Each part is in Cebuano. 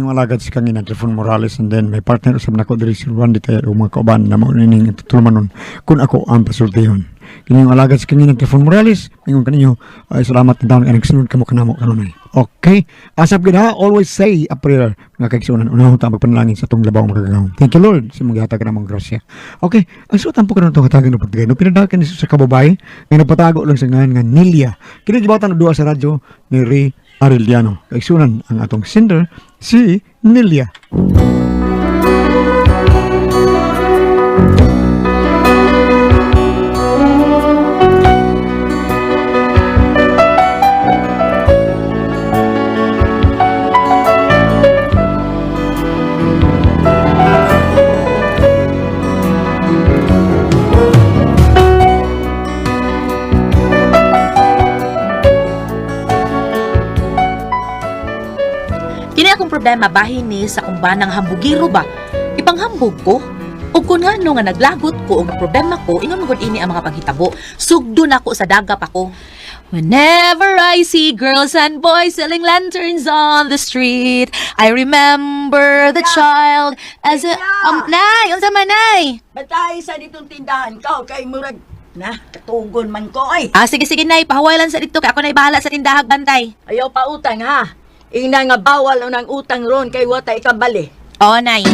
Inyong alagad si Kangina Trifon Morales, and then may partner usab nako diri si Randy Tayad ug mga kauban na mao nining tulumanon kun ako ang pasultihon. Inyong alagad si Kangina Trifon Morales, ingon kaninyo ay salamat na taon nagsunod kamo kanamo kanunay. Okay, asap gid ha, always say a prayer mga kaigsuonan. Unahon ta magpanalangin sa atong labaw makagagahom. Thank you, Lord, sa imong gihatag namong grasya. Okay, ang suotan po karon itong hatagan ng pagtigay. No, pinadakan ni sa kababay nga nagpatago lang sa ngalan nga Nilia. Kini gibatan og duha sa radyo ni Ray Arellano. Kaigsuonan, ang atong sender si Nilia. Kini akong problema bahin ni sa kung banang hambugiro ba. Ipanghambog ko. Ug kun ngano nga naglagot ko og problema ko, ingon man gud ini ang mga panghitabo. Sugdo na ko sa dagap ako. Whenever I see girls and boys selling lanterns on the street, I remember the child as a nay, unsa man, nay? Batay sa ditong tindahan ka, kay murag na, katugon man ko ay. Ah, sige sige nay, pahuway lang sa dito kay ako nay bahala sa tindahag bantay. Ayaw pa utang ha. Ina nga bawal ang utang ron kay watay kabali. Oo, nay.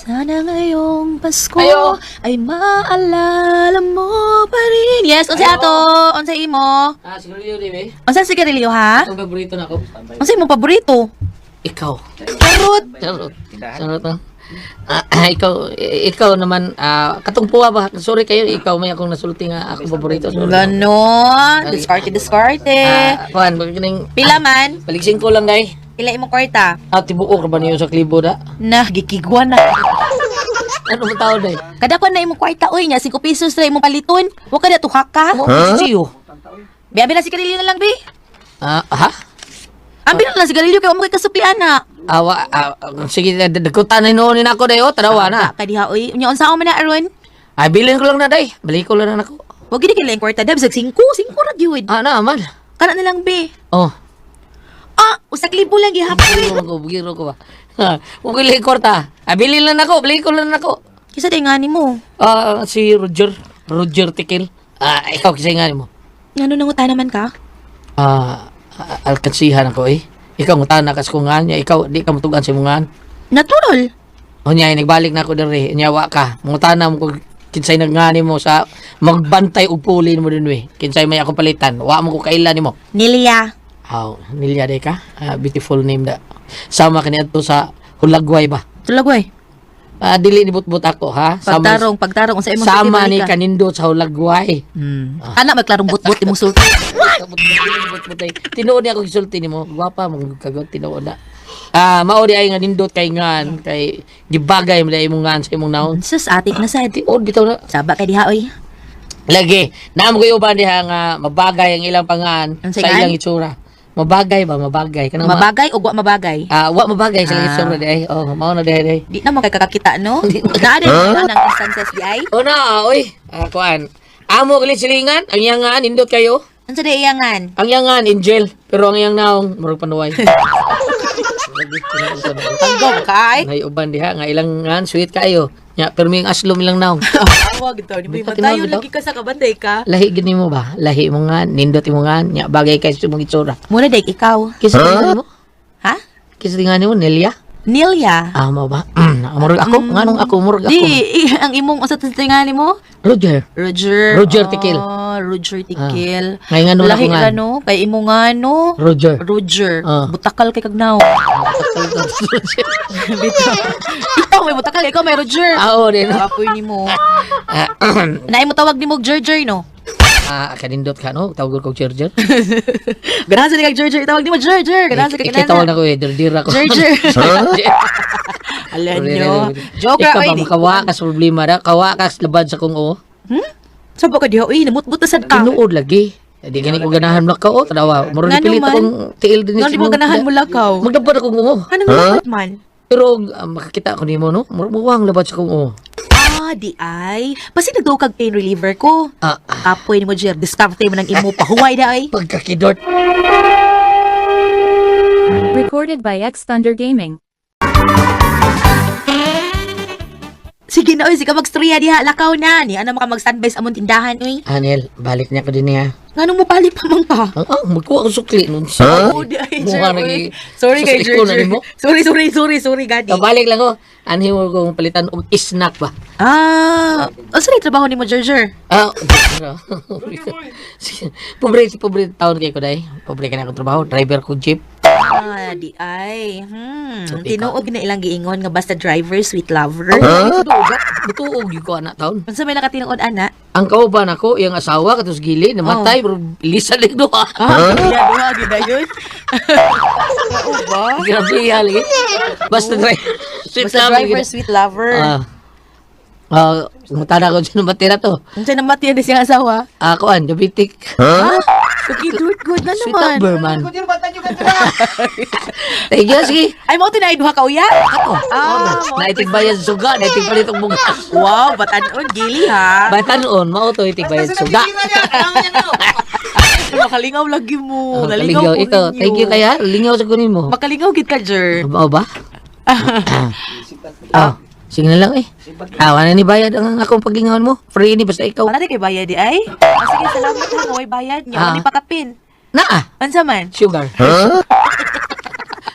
Sana ngayong Pasko Ayo. ay maalala mo pa rin. Yes, unsa Ayo. ato? Unsa imo? Ah, sigarilyo di ba? Unsa sigarilyo ha? Ang paborito na ako. Unsa imo paborito? Ikaw. Karot. Charot. Charot ah. Ah, ikaw, ikaw naman, katong puwa ba? Sorry kayo, ikaw may akong nasulti nga akong paborito. Sorry. Ganon. Diskarte, diskarte. Ah, kuan, kining Pila man? Baliksin ko lang day. Pila imong kwarta? Ah, tibuok ra ba niyo sa klibo da? Na, gikigwa na. Ano mo tao day? Kada ko na imong kwarta oy nya 5 pesos ra imong paliton. Wa ka na tuhak ka. Huh? Siyo. Bi, abi na sigarilyo na lang bi. Ah, ha? Ambi na lang sigarilyo kay wa mo kay kasuklian na. Awa, sige, dagkutan na noon ako day, oh, tanawa na. Ka diha oy. Unya unsa man na aron? Ay, bilin ko lang na day. Balik ko lang na ako. Wag gid kay kwarta dab sag 5, 5 ra gyud. Ah, naman. Kana na lang be. Oh. Ah, usak libo lang gihapon. Bigiro ko, bigiro ko ba? Ha, huwag ko kwarta. Ah, bilin lang ako, balik ko lang ako. Kisa day ngani mo. Ah, si Roger. Roger Tikil. Ah, ikaw kasi nga mo. Ngano nanguta naman ka? Ah, alkansihan ako eh. Ikaw ngutana kas ko nga niya, ikaw di ka mutugan sa imong ngan. Natural. Unya nagbalik na ako diri, unya wa ka. Mangutana mo kung kinsay nagngani mo sa magbantay og puli nimo dinhi. Kinsay may ako palitan, wa mo ko kaila nimo. Nilia. Aw, Nilia day ka. Ah, beautiful name da. Sama kaniadto sa Hulagway ba. Tulagway. Ah, dili ni butbut ako ha. Sama, Pagtarong, pagtarong unsa imong sama sulti, ni balik ka. kanindot sa Hulagway. Ana magklarong butbut imong sulti. Butbut ay. Tinuod niya ako gisulti nimo. Gwapa mong kagot tinuod na. Ah, mao di ay nga nindot kay ngan kay gibagay mo imong ngan sa imong naon. Sus atik na sad. Tinuod bitaw na. Saba kay diha oy. Lagi, naamo kayo ba diha nga mabagay ang ilang pangan Ang sa singan? ilang itsura. Mabagay ba mabagay kanang Mabagay o wa mabagay? Ah, wa mabagay sa ilang Ah. itsura di ay. Oh, mao na di ay. Di. Di na mo kay kakakita no. Naa din huh? Ang instances di ay. Oh na, oy. Ah, kuan. Amo gali silingan, ang iyang ngan nindot kayo. Unsa day iyangan? Ang iyang ngan angel, pero ang iyang naong murag panuway. Tanggong kay. Nay uban diha nga ilang ngan sweet kayo. Nya pero may aslom ilang naong. Awag daw ni Di pa tinuod daw. lagi ka sa kabantay ka. Lahi gid nimo ba? Lahi mo nga nindot imo nga nya bagay kay sa imong itsura. Muna day ikaw. Kinsa huh? Mo? Ha? Kinsa nga nimo Nelia? Nilia. Ah, mao ba? Murag ako, nganong ako murag ako. Di, ang imong unsa tingali mo? Roger. Roger. Roger Tikil. Ah, Roger Tikil. Ah. Ngay ngano na Lahi ko nga. ra no kay imo nga no. Roger. Roger. Ah. Butakal kay kagnaw. Bitaw. Ikaw may butakal, ikaw may Roger. Ah, oo, din. Kapoy nimo. Ah, Naay mo tawag nimo Gerger no. ah, kanindot ka no? Tawag ko Gerger. Ganahan sa kag Gerger, tawag nimo Gerger. Ganahan sa kag Ikay tawag na ko eh, derdira ko. Gerger. Alam nyo. Joker Ikaw oy. ba makawa ka sa problema ra? Kawa ka sa labad sa kong oo. Hmm? Sabo ka diha oy, namutbut na sad ka. Tinuod lagi. Di gani ko ganahan mulakaw oh, tanawa. Murag Ngano pilit man? akong tiil din Ngano di mo ganahan mulakaw? Magdabad akong oo. Anong huh? Man? Pero makakita ko nimo no, murag muwang labad sa kong oo. Ah, di ay. Basta nagdaw kag pain reliever ko. Ah, Kapoy nimo, Jer. Diskarte mo ng imo. Pahuway da ay. Pagkakidort. Recorded by X Thunder Gaming. Sige na, oy, sige magstorya diha, lakaw na. Ni ano maka mag-standby sa among tindahan, oy. Anel, balik niya ko din niya. Ngano mo balik pa man ka? Ang magkuha ko sukli nun sa. Oh, di ay, Mukha sir, nagi- oy. Sorry kay Sa likod na Jer. nimo. Sorry, sorry, sorry, sorry, gadi. Kabalik lang ko. Anhi mo kong palitan og snack ba. Ah, unsa ni trabaho nimo, Jer? Ah, pobre, pobre taon kay ko day. Pobre ka na akong trabaho, driver ko jeep. Ah, di ay. Tinuod na ilang giingon nga basta driver, sweet lover. Butuog gyud ko anak taon. Unsa may nakatinuod ana? Ang kauban ako, iyang asawa katos gili namatay pero lisa lang duha. Ah, duha gid yun. Oo ba? Grabe ya lagi. Basta driver. Sweet Basta lover driver, gyud. sweet lover. Ah. Ah, uh, ko dyan matira to. Unsa namatay na siyang asawa? Ah, kuan, diabetic. Ha? Okay, good, good na Sweet naman. lover man. Thank you, sige. Ay, mo tinay duha ka uya? Ako. Ah, Naitig bayad suga, naitig palit og bugas. Wow, batanon gili ha. Batanon, mao to itig bayad suga. Makalingaw lagi mo. Oh, Nalingaw kalingaw ko ikaw. ninyo. Thank you kaya. Lingaw sa kunin mo. Makalingaw gid ka, Jer. Mao ba? Ah. Sige na lang eh. Ah, wala ni bayad ang akong paglingawan mo. Free ni basta ikaw. Wala di kay bayad di ay. Ah, sige, salamat ha. Way bayad niya. Ah. Wala pakapin. Naa, Unsa man? sugar.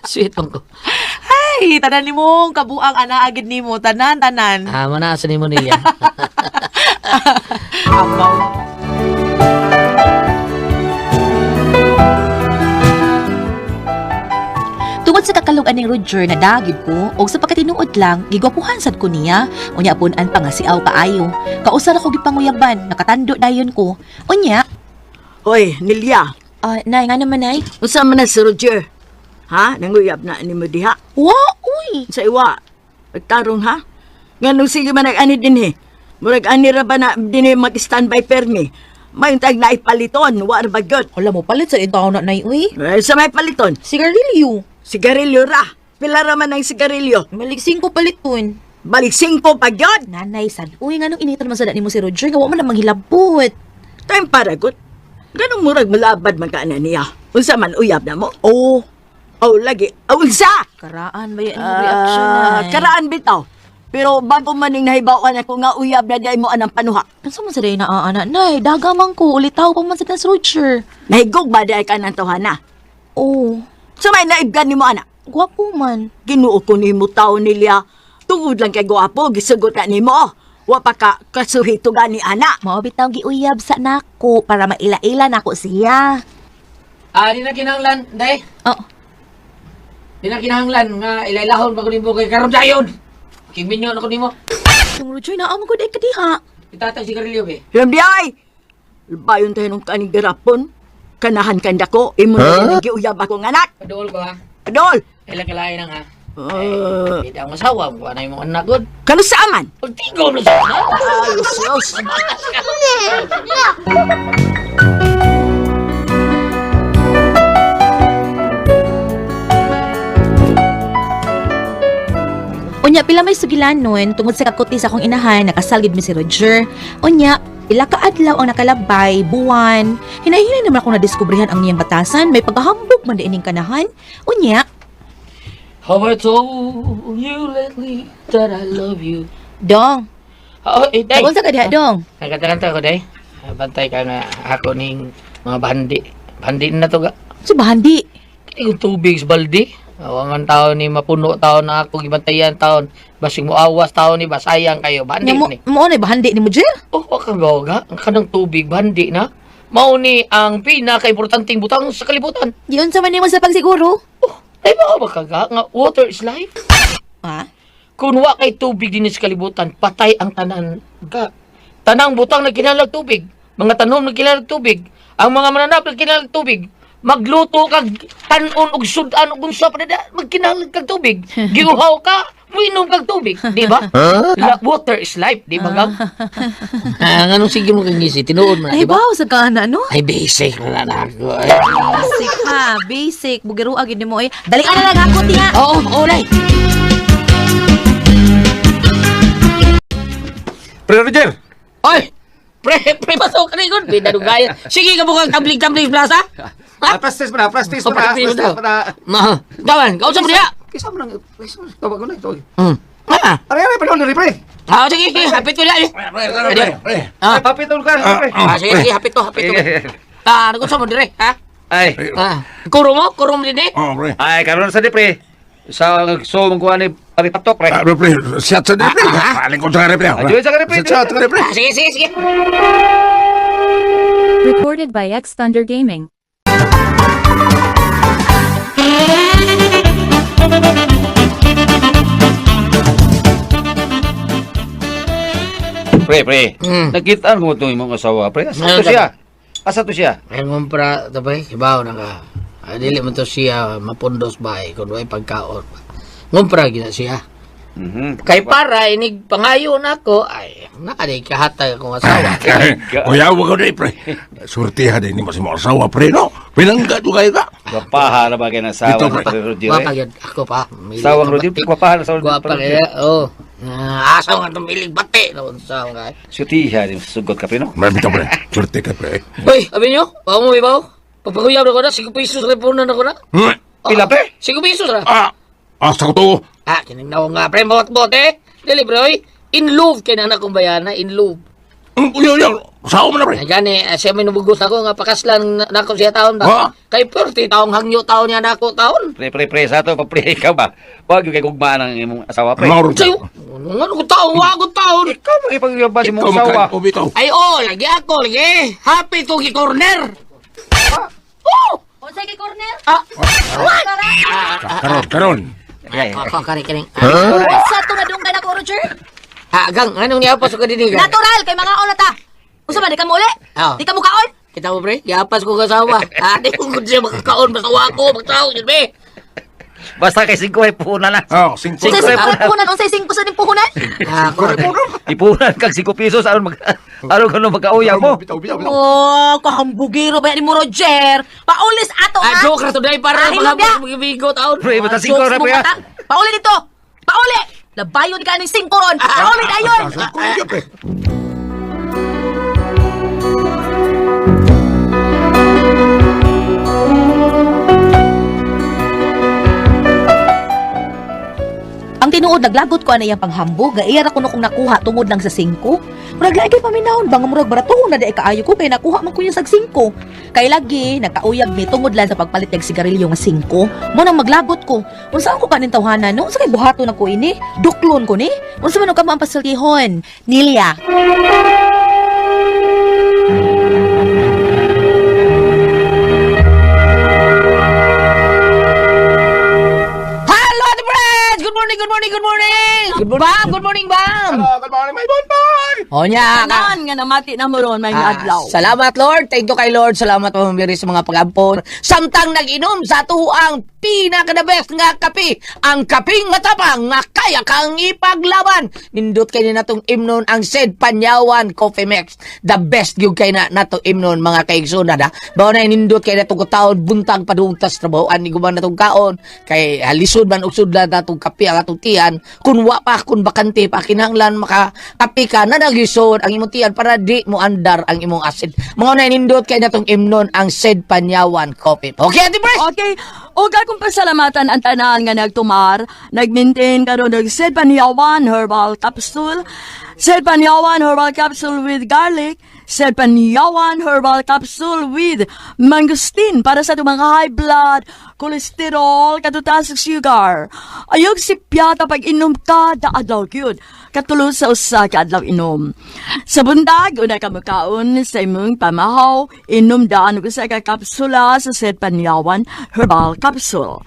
Sweet man ko. Ay, tanan nimo kabuang ana agid nimo. Tanan, tanan. Ah, mana asa nimo niya. Abaw. Tungod sa kakalugan ni Roger na dagid ko, og sa pagkatinuod lang, gigwapuhan sad ko niya. Unya punan pa nga siaw kaayo. Kausar ako gipanguyaban, nakatando dayon ko. Unya, Hoy, Nilya. Nay, nga naman nay. Unsa man na si Roger? Ha? Nanguyab na nimo diha? Wa, uy. Sa iwa. Pagtarong ha? Nganong sige man ani dinhi? Murag ani ra ba na dinhi mag-standby permi? May tag na ipaliton, wa ra ba gyud? Wala mo palit sa itaw na nay, uy. Eh, sa may paliton, Sigarilyo. sigarilyo ra. Pila ra man ang sigarilyo? Balik 5 paliton. Balik 5 pa gyud. Nanay, sad. Uy, nganong initan man sad nimo si Roger nga wa man na manghilabot. Time para gud. Ganong murag malabad man ka na niya. Unsa man uyab na mo? Oh, Oh, lagi. Oh, unsa? karaan ba yan ang reaction Ah, nay? karaan bitaw. Pero bago man ning nahibaw-an ako nga uyab na di mo anang panuha. Unsa man sa day naa ana nay, daga man ko ulitaw pa man sa si Roger. Nahigog ba di ay ka ng tawhana? Oh, Sa may naibgan nimo ana. gwapo man. Ginoo ko nimo tao nilya. Tungod lang kay gwapo gisugot na nimo. Wa pa ka kasuhito gani ana. Mao bitaw giuyab sa nako para maila-ila nako siya. Ah, di na kinahanglan, day. Oh, Di na kinahanglan nga ilailahon pa ko nimo kay karon dayon. Kiminyo na ko nimo. yung Roger naa mo gud ay kadiha. Itatag sigarilyo be. Lam di ay. Bayon tayo nung kaning garapon. Kanahan kanda ko. Imo na huh? giuyab akong anak. Paduol ko ha. Adol. Ilang kalain ang ha. Uh, Eh, ang masawa mo na imong anak gud. kano sa aman? Pagtigom na sa na. Ayos, ayos. Unya pila may sugilanon tungod sa kakuti sa akong inahan nakasal gid mi si Roger. Unya pila ka adlaw ang nakalabay, buwan. Hinahinay naman akong nadiskubrihan ang niyang batasan, may pagkahambog man diining kanahan. Unya, Have I told you lately that I love you? Dong. Oh, eh, day. Unsa ka diha, Dong? Nagkanta ko, day. Bantay ka nga ako ning mga bandi. Bandi na to ga. Sa bahandi. Kini kong tubig sa balde. Awa man taon ni mapuno taon na ako gibantayan taon. Basig mo awas taon ni basayang kayo. Bandi Nya mo ni. mo na bahandi ni mo, Jer? Oh, wa kang gawa Ang kanang tubig bandi na. Mao ni ang pinaka-importanteng butang sa kalibutan. Di unsa man nimo sa pagsiguro? Oh, ay ba ba kaga nga water is life? Ha? Kung wa kay tubig din sa kalibutan, patay ang tanan ga. Tanang butang nagkinahanglan tubig, mga tanom nagkinahanglan tubig, ang mga mananap nagkinahanglan tubig. Magluto kag tan-on og sud-an og unsa pa na magkinahanglan kag tubig. Giuhaw ka, muinom kag tubig, di ba? Water is life, di ba gag? Ah, nganong sige mo kang ngisi, tinuod mo na, Ay, di ba? wow, sa kana, no? Ay, basic na na ako. Ay. Basic ha, basic. Bugiro agad nimo eh. Dali ka na lang ako tiya. Oo, oo, lay. Pre Roger! Oy! Pre, pre, pasok ka rin. Pinadugay. Sige ka bukang tablig-tablig plaza. Ah, practice pa na, practice pa na, Practice practice pa na. Ma, gawan, kausap mo niya. Kisa mo lang, kisa mo, tawag ko na, tawag. Ah, Aray, aray, panahon na, pre. ah, sige, sige, hapit ko na. Eh. Pre, pre, pre. Ah, Hapit ulo ka, pre. ah, sige, sige, hapit ko, hapit ko. Ah, ano mo dire, ha? Ay, Ah, kuro mo, kuro mo din eh. Oh, pre. ay, karon sa di, pre. Sa, so, mong ni, pare patok, pre. Ah, pre, pre. Siat sa di, pre. Paling ko sa pre. Ah, join sa pre. Siat sa pre. Ah, sige, sige, sige. Recorded by X Thunder Gaming. Pre, pre. Mm. Nakita mo itong imong asawa, pre. Asa Ano to siya? Asa to siya? Ay mo pra, tapay, ibaw na ka. Ah, dili man to siya mapundos ba eh, kung way pagkaon. Ngumpra gina siya. Mhm. Kay para inig pangayo nako ay nakaday kahatag akong asawa. Kuya, wag ko di, pre. Surtiha din ni mo si mo asawa, pre, no? Pinangga to kayo ka. Gwapaha na ba kayo ng asawa Ito, ni pre. Pare Roger? Gwapa eh? gyud ako pa. Milig Sawang ng Roger, bati. gwapaha na sawang Gwapa Roger. kaya, oh. Ah, asawa nga tumilig bati. Naon sa nga. Surtiha din, sugot ka, pre, no? May bitaw, pre. Surti ka, pre. Hoy, abi nyo, bawo mo ibaw. Pagpakuyab na ko na, 5 pesos ra punan ako na. Hmm? Pila, pre? 5 pesos ra. Ah, asa ko to. Ah, kinignaw nga pre, bot eh. Dili pre, oy. In love kay na akong bayana, in love. Kuya, kuya. Sao mo na, pre? Ay gani, siya may nubugos ako nga pakaslan na nako siya taon Ha? ba. Kay 40 taong hangyo taon niya nako taon. Pre, pre, pre, sa to, pa, pre, ikaw ba? Wag yung kay gugmaan ang imong asawa, pre. Mauro Sayo, ano ko taon, wa ko taon. Ikaw, makipag-uyab ba si imong Ikaw, asawa? makain. Ikaw. Ay oh, lagi ako, lagi. Happy to gi corner. Oh! Unsay kay corner? Ah, Karon, karon. Ay, ako kani kani. Unsa to nga dunggan ako, Roger? Ah, gang, anong niapas ko dinhi gang? Natural kay mga na ta. Unsa ba di ka muli? Ah. Di ka mukaon? Kita mo pre, giapas ko kasawa. Ah, di ko gud siya makakaon basta wa ko, magtaw jud be. Basta kay 5 ay puhunan na. Oh, singko. Unsay Singko. singko sa puhunan? Unsay singko sa ning puhunan? Ah, ko. Ipunan kag 5 pesos aron mag aron kuno magkauyab mo. Bitaw, bitaw, bitaw. Oh, kahambugiro ba ni mo, Roger? Paulis ato Ah, ha. joke ra today para Ah, hilom mga bigo taon. Pre, basta Ah, 5 jokes ra mo pre. ah. bata. Pauli dito. Pauli. Labayon ka ning singko ron. Pauli dayon. Asa ko, kuya, pre. Ang tinuod naglagot ko ana iyang panghambog, ga iya ra kuno kong nakuha tungod lang sa 5. Murag lagi paminawon ba nga murag baratuhon na di kaayo ko kay nakuha man ko yung sag 5. Kay lagi nagkauyab mi tungod lang sa pagpalit og sigarilyo nga 5. Mo nang maglagot ko. Unsa ko kanin tawhana no? Unsa kay buhaton nako ini? Duklon ko ni? Unsa man og kamo ang pasultihon? Nilia. Hello, Ate Friends! Good morning, good morning, good morning! Bam! Good morning, Bam! Hello, good morning, my bonbon. Onya, ka. Tanan nga namati na mo ron may Ah, adlaw. salamat Lord. Thank you kay Lord. Salamat pamamiri sa mga pag-ampon. Samtang nag-inom sa tuang pinaka the best nga kape. Ang kaping matapang nga kaya kang ipaglaban. Nindot kay ni natong imnon ang Sed Panyawan Coffee Mix. The best gyud kay na nato imnon mga kaigsunan ha. Bao na nindot kay natong kataon buntag padungtas trabahoan ni guman natong kaon kay lisod man og sudlan natong kape ang atong tiyan kun wa pa kun bakante pa kinahanglan maka kape ka na nagisod ang imong tiyan para di mo andar ang imong acid. Mga na nindot kay natong imnon ang Sed Panyawan Coffee. Okay, Ate Pres? Okay, og akong pasalamatan ang tanan nga nagtumar, nagmaintain karon og Sed Panyawan Herbal Capsule, Sed Panyawan Herbal Capsule with garlic, Sed Panyawan Herbal Capsule with mangosteen para sa atong mga high blood, cholesterol, katutaas ug sugar. Ayog si piyata pag inom ka, daadlaw gyud. Katulo sa usa ka adlaw inom. Sa buntag, una ka mukaon sa imong pamahaw, inom daan og usa ka kapsula sa Sed Panyawan Herbal Capsule.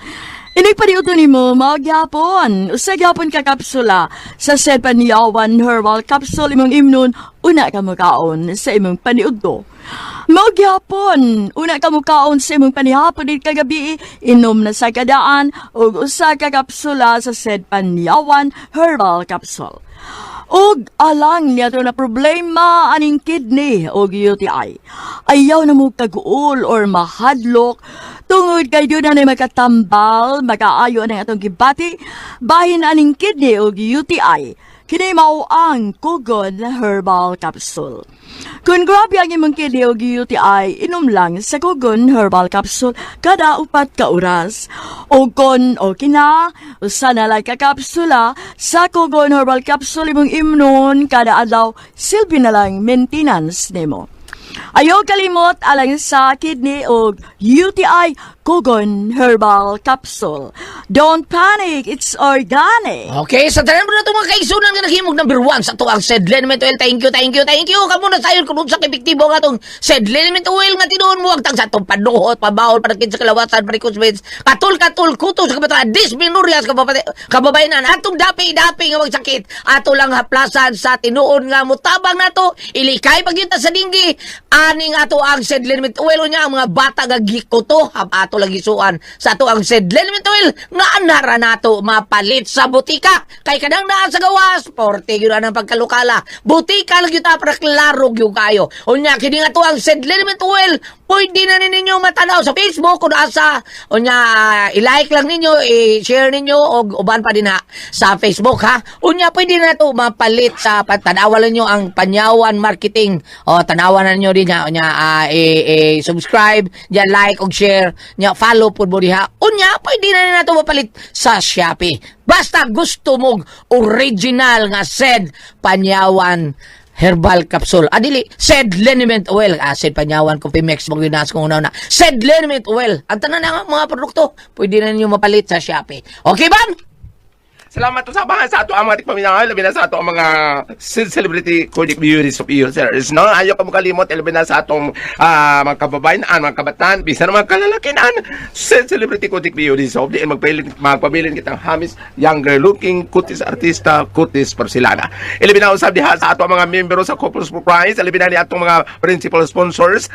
Inig paniudto nimo mao gyapon. Usa gyapon ka kapsula sa Sed Panyawan Herbal Capsule imong imnon una ka mukaon sa imong paniudto. Mao gyapon, una ka mukaon sa imong panihapon dit kagabi, inom na sa kadaan og usa ka kapsula sa Sed Panyawan Herbal Capsule. Og alang niya to na problema aning kidney og UTI. Ayaw na mo kaguol or mahadlok tungod kay doon na makatambal, makaayo ang atong gibati, bahin aning kidney og UTI. Kini mao ang Kugon Herbal Capsule. Kung grabe ang imong kidney og UTI, inom lang sa Kugon Herbal Capsule kada 4 ka oras. O kon o kina, usa na lang ka kapsula sa Kugon Herbal Capsule imong imnon kada adlaw, silbi na lang maintenance nimo. Ayaw kalimot alang sa kidney o UTI, Kugon Herbal Capsule. Don't panic, it's organic. Okay, sa tanan mo na itong mga kaigsunan nga naghimog number 1 sa ato ang Sed Liniment Oil. Thank you, thank you, thank you. Kamo na sayon kung sa epektibo nga atong Sed Liniment Oil nga tinuon mo agtang sa atong panuhot, pabawol, panakit sa kalawasan, varicose veins, katul-katul, kuto sa kabataan, dysmenorrhea sa kababayenan, atong dapi-dapi nga magsakit, ato lang haplasan sa tinuon nga mutabang nato, ilikay pagyunta sa dinggi, aning ato ang Sed Liniment Oil niya ang mga bata nga gikuto, ato lang gisuan sa ato ang Sed Liniment Oil nga anara nato mapalit sa butika kay kanang naa sa gawas porte gyud ang pagkalukala butika lang gyud ta para klaro gyud kayo. Unya kini nga to ang Sed Liniment Oil, pwede na ninyo matanaw sa Facebook kung asa. Unya i-like lang ninyo, i-share ninyo og uban pa din ha sa Facebook ha. Unya pwede na to mapalit sa tanawan ninyo ang Panyawan Marketing o tanawan na ninyo din ha. Unya i-subscribe diyan, like og share nya, follow pud mo diha. Unya pwede na nato mapalit sa Shopee basta gusto mong original nga Sed Panyawan Herbal Capsule. Ah, dili, Sed Liniment Oil. Ah, Sed Panyawan, Coffee Mix, mo ginas kung una na. Sed Liniment Oil. Ang tanan na mga produkto, pwede na ninyo mapalit sa Shopee. Okay ba? Salamat sa bahan sa ato ang mga tikpaminaw, labi na sa ato ang mga celebrity Kodak Beauty of users. No, ayaw ka mo kalimot, labi na sa atong mga kababayan, mga kabataan, bisan mga kalalakian, sa celebrity Kodak Beauty Soap, di magpabilin kitang hamis, younger looking, kutis artista, kutis porcelana. Ilabi na usab diha sa ato ang mga membro sa Couples for Christ, ilabi na ni atong mga principal sponsors,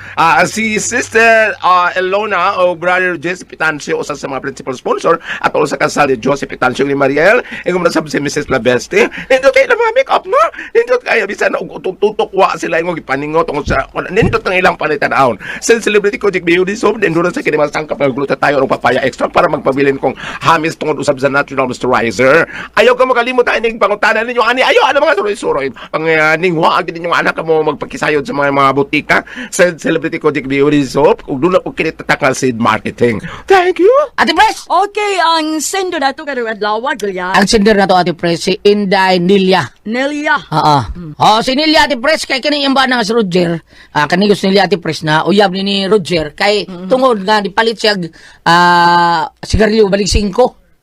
si Sister Elona o Brother Jesse Pitancio, usa sa mga principal sponsor, at usa ka ni Joseph Pitancio ni Mariel, ingon na sab si Mrs. Laveste. Nindot kayo ng mga make-up, no? Nindot kayo, bisan og tutok wa sila ingong gipaningot tungod sa nindot ang ilang panitan-awon. Sa Celebrity Kojic Beauty Soap, nindot sa kini mga sangkap ng glutathione o papaya extra para magpabilin kong hamis tungod usab sa natural moisturizer. Ayaw ka makalimot ining pangutanan ninyo ani ayo ano mga suroy-suroy. Pang ningwa agad ninyong anak mo magpakisayod sa mga butika sa Celebrity Kojic Beauty Soap ug dula po kini tatakal seed marketing. Thank you. Ate Pres! Okay, ang sendo na ito karong adlaw, Goliath. Ang sender na to, Ate Pres, si Inday Nilia. Nelia. Oo. Oh, si Nilia, Ate Pres, kay kani yung ba nga si Roger, kani gusto Nilia, Ate Pres, na uyab ni Roger kay tungod nga nipalit siya sigarilyo balig 5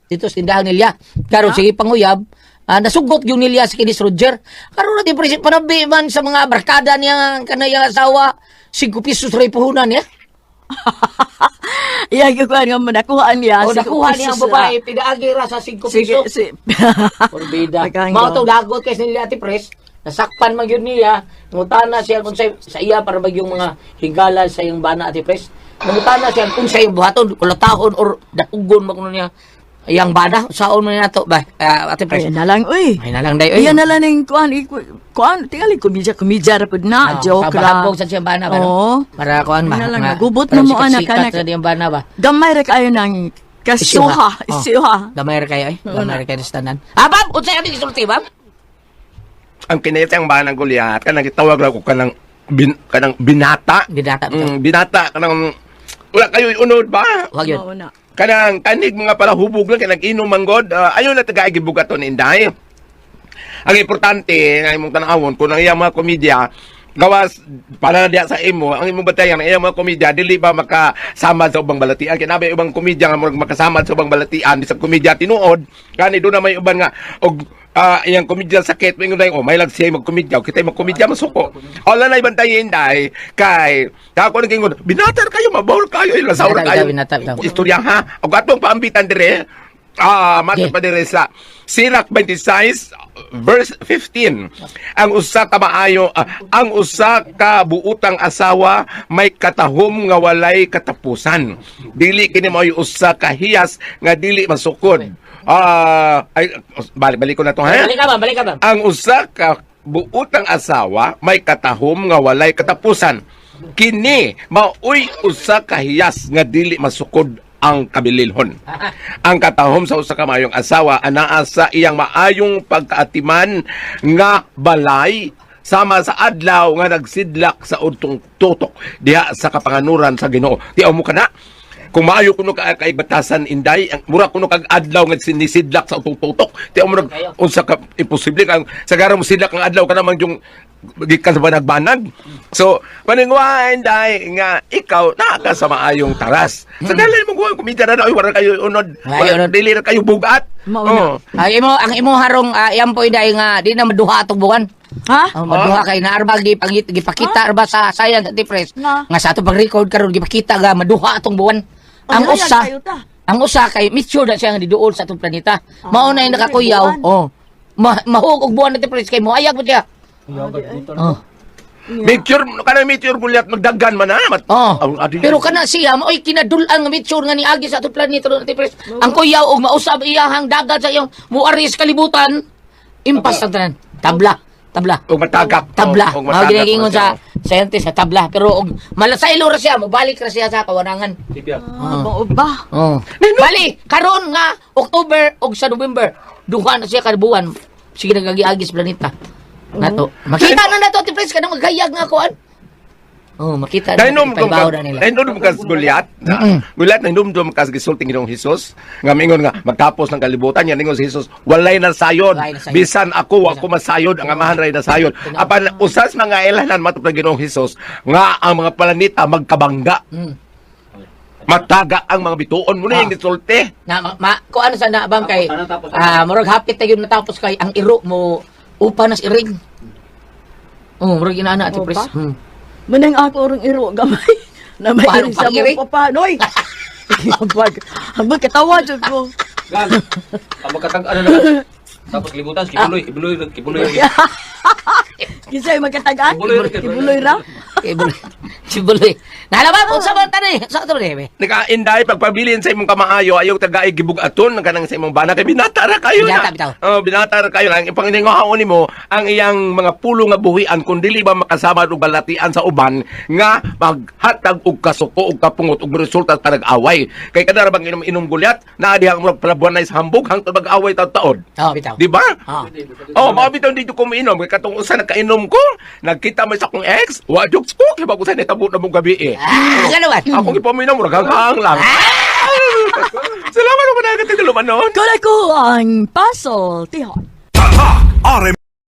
dito sa tindahan nila. Karon sige panguyab, nasugot yung Nilia sa kinis Roger. Karon Ate Pres, panabi man sa mga barkada niya kanayang asawa, 5 pesos ray puhunan niya. Iya, kukuha nga mo, nakuha niya. O nakuha niya ang 5 pesos, babae, pinaagi ra sa 5 Sige, pesos. si. Porbida. Pagkanggo. Mao to dagot kay nila Ate Pres. Nasakpan man gyud niya. Ngutana siya kung sa iya para ba yung mga higala sa iyang bana, Ate Pres. Ngutana siya kung sa iyang buhaton, kulatahon or dapugon ba kuno niya iyang bana. Saon man niya to ba Ate Pres? Ayan na lang, uy. Ay na lang day oy. Iyan na lang yung kuan, kuan, tingali, komedya, komedya ra pud na, joke ra. Pahabog sa siyang bana ba no? Oo. Para kuan ba? Ayun na lang, Nga, nagubot parang na mo, anak, sikat-sikat anak. na diyang bana ba? Gamay ra kayo ng kasuha, Oh. isuha. Gamay ra kayo ay. Gamay ra kayo sa tanan. Ah, bab, unsay ating isulti, bab? Ang kinayat ang banang Goliath kanang gitawag lang ko kanang kanang binata. Binata, bitaw. Binata kanang wala kayo unod ba? Wag yun. Oo na. Kanang kanig mga palahubog lang kay nag-inom man god. Ayon na taga gibugaton Inday. Ang importante nga imong tan-awon kung ang iyang mga komedya gawas para diya sa imo ang imong batayan ang iyang mga komedya dili ba makasama sa ubang balatian kay nabay ubang komedya nga murag makasama sa ubang balatian bisag komedya tinuod kani do na may uban nga og iyang komedya sakit moingon dayon, oh may lag siya magkomedya kita magkomedya masuko wala na ibantayin day kay ako nang ingon binatar kayo mabawl kayo ila Binata, kayo binata, binata. istorya ha og atong paambitan dire matod pa dire sa Sirach 26 verse 15. Ang usa ka maayo ang usa ka buutang asawa may katahom nga walay katapusan. Dili kini mao'y usa ka hiyas nga dili masukod. Ay balik balik ko na to ha. Balik ka ba? Balik ka ba? Ang usa ka buutang asawa may katahom nga walay katapusan. Kini maoy usa ka hiyas nga dili masukod. ang kabililhon. Ang katahom sa usa ka maayong asawa anaa sa iyang maayong pagkaatiman nga balay sama sa adlaw nga nagsidlak sa udtong tutok diha sa kapanganuran sa Ginoo. Tiaw mo kana? Kung maayo kuno ka kay batasan, Inday, ang mura kuno kag adlaw nga sinisidlak sa utong tutok. Tiaw mo nag unsa ka imposible kang sagara mo sidlak ang adlaw kana man yung gikan sa banag-banag. So, paningwa, Inday, nga ikaw naa ka sa maayong taras. Sa dali mo kuha kumita na, oy, wala kayo unod. Ay, Wala, unod. dili ra kayo bugat. Mauna. Oh. Ay imo ang imo harong yampoy dai nga di na maduha atong buwan. Ha? Oh, maduha kay naarba gipangit gipakita arba sa science at press. Nga. Nga sa ato pag-record karon gipakita nga maduha atong buwan. Ang Ay, usa kayo ta. ang usa kay mature na siya nga diduol sa atong planeta. Mao na yung nakakuyaw. buwan. Oh. Mahug og buwan na press kay moayag mo siya. Oh. Meteor kana meteor gulyat magdaggan man na. Oh. Adi- Pero kana siya maoy kinadulan nga mature nga niagi sa atong planeta ron press. Ang kuyaw og mausab iyahang dagat sa iyang muari sa kalibutan. Impas ang tanan. Tabla, tabla. Og matagak. Tabla. Og Mao matagak ginagingon man siya. sa scientist sa tabla pero og malasaylo ra siya, mobalik ra siya sa kawanangan. Ah, mao ba? Oh. Bali, karon nga October og sa November, duha na siya kada buwan. Sige nagagi-agi sa planeta. Nato. Makita na nato ti Prince kanang magayag nga kuan. Oh, makita na Dahil nung ipahibaw na nila. Dahil nung kas Goliath, Goliath na nung kas gisulting Ginoong Hesus, nga mingon nga magtapos ng kalibutan yan ningon si Hesus, walay nasayod. Walay nasayod. Bisan ako wa ko masayod, ang amahan ray nasayod. Apan usas mga elanan matod ng Ginoong Hesus nga ang mga planeta magkabangga. Mataga ang mga bituon mo na yung gisulti. Na ma, ma kuan sa na bang kay murag hapit na yun natapos kay ang iro mo upa nas iring. Oh, murag inana ati Upa? Prince. Manang ako orong iro gamay. Na may Paano iring sa pang iri? mo pa noy. Ambag, ambag katawa jud ko. Gan. Ang magkatag-ano na. Tapos libutan, kibuloy, kibuloy, kibuloy. Kinsay magkatagaan? Kibuloy ra, Kibuloy ra. Kibuloy. Kibuloy. Nalabang unsa man tani? Sa to ni? Naka Inday pagpabilin sa imong kamaayo ayaw tagay gibugaton kanang sa imong bana kay binata ra kayo Binata, na. bitaw. Oh, binata ra kayo ang ipanginingahaon nimo ang iyang mga pulo nga buhian kun dili ba makasama og balatian sa uban nga maghatag og kasuko og kapungot og resulta sa nag-away. Kay kada ra bang inom-inom gulyat naa diha ang murag palabuan sa hambog hangtod mag-away taud-taod. Oh, bitaw. Di ba? Ah. Oh, mao bitaw dito ko miinom kay katong usa nagkainom ko, nagkita man sa akong ex, wa jokes ko kay bago sa nitabo na mong gabi eh. Ah, ganawan. Ako gipaminaw murag hanghang lang. Salamat mo na katiguluman noon. Kung ako ang puzzle, tihon. Tatak RM